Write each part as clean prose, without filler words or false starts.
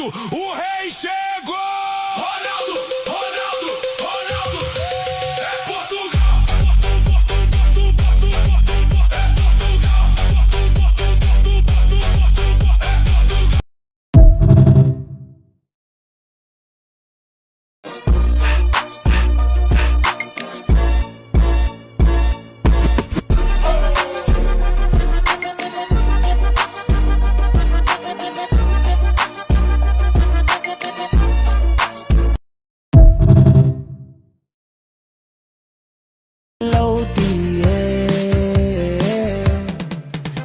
O rei chegou! Ronaldo, Ronaldo, Ronaldo, é Portugal! Porto, Porto, Porto, Porto, Porto, Porto, é Portugal! Porto, Porto, Porto, Porto, Porto, Porto, é Portugal! Lo ti e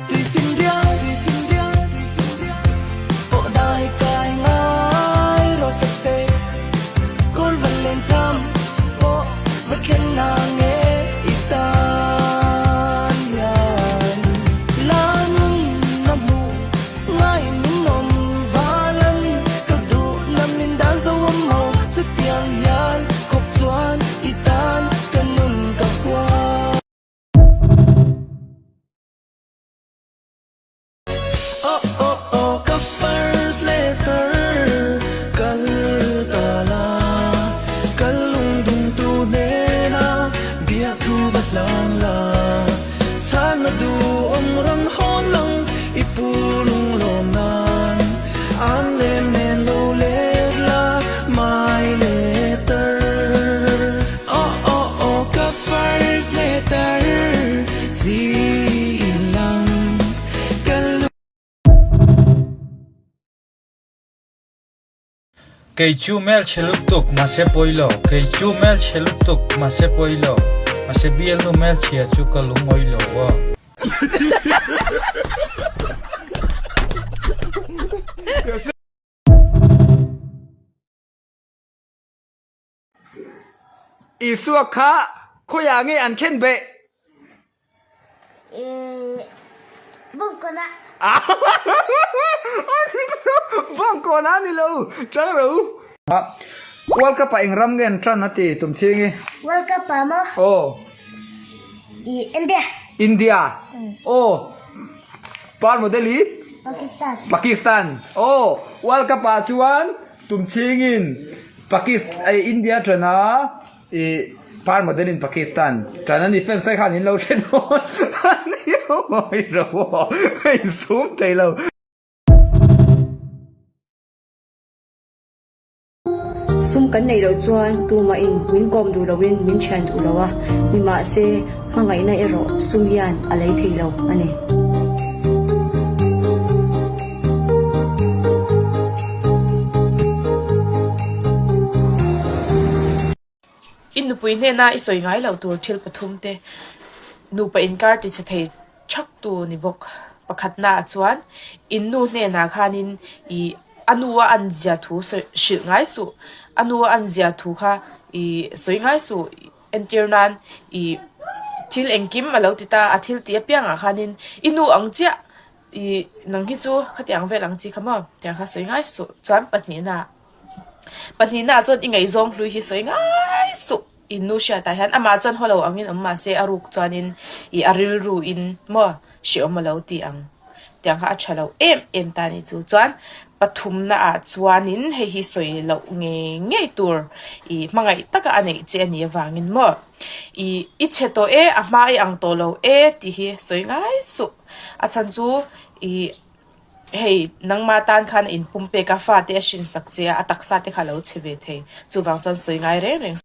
Tui finrial tui finrial tui finrial Pawh dai kai ngai rawh sek sek Kawl van len cham pawh va thleng na nge i tan hian La nun na hmuh ngai min awm valan Ka duh na min dan zo awm ho chutiang hian khawp chuan i tan ka nun ka hua. Oh oh oh ka first letter kal ta la kal lung dung tu hnena biak thu va hlang la chhan na du awm rawn hawn lang i pu lung lawm nan an lem nen lo let la my letter Oh oh oh ka first letter chi lang ka lu Kei chu hmelchhe lutuk mahse pawi lo, kei chu hmelchhe lutuk mahse pawi lo, mahse bialnu hmelchhia chu ka lungawi lo aw. Isua kha khawiah nge an khen beh? Bawngkawnah. Bawngkawnah ni lo, tang ro. World Cup ah eng ram nge an tan a ti tum ching i? World Cup ah maw? Aw. I India. India. Aw. Par model i? Pakistan. Pakistan. Aw. World Cup ah chuan Tum chhingin Pakistan India tana i par model in Pakistan tana ni fans te khan in lo hre dawn a ni ngawi ro aw a insum thei lo. Sum kan neih loh chuan tumah in min kawm duh lo in min thian duh lo a, nimahse hmangaihna erawh sum hian a lei thei lo a ni. I nupui hnena i sawi ngai loh tur thil pathum te nupa inkar ti chhe thei thak tu ni bawk. Pakhatnaah chuan in nu hnenah khanin i a nu a an zia thu sawi hrilh ngai suh, a nu a an zia thu kha i sawi ngai suh. Entir nan i thil engkim a lo ti ta a, thil tih apiangah khanin i nu ang chiah i nang hi chu khatiang vel ang chi kha maw tiang kha sawi ngai suh. Chuan pahnihna pahnihna ah chuan i ngaihzawng hlui hi sawi ngai suh i nu hriatah hian amah chuan haw lo angin awm mahse a ruk chuanin i a rilru in maw hreawm a lo ti ang. Tiang kha a tha lo em em ta ni chu. Chuan pathumna ah chuanin hei hi sawi loh ngei ngei tur i hmangaih taka a neih che a nih avangin maw i i chhe tawh e a hma i ang tawh lo e tih hi sawi ngai suh. A chhan chu i hei nangmah tan khan a inpum pek a fate a hrinsak che a a taksa te kha a lo chhe ve thei. Chuvang chuan sawi ngai reng reng.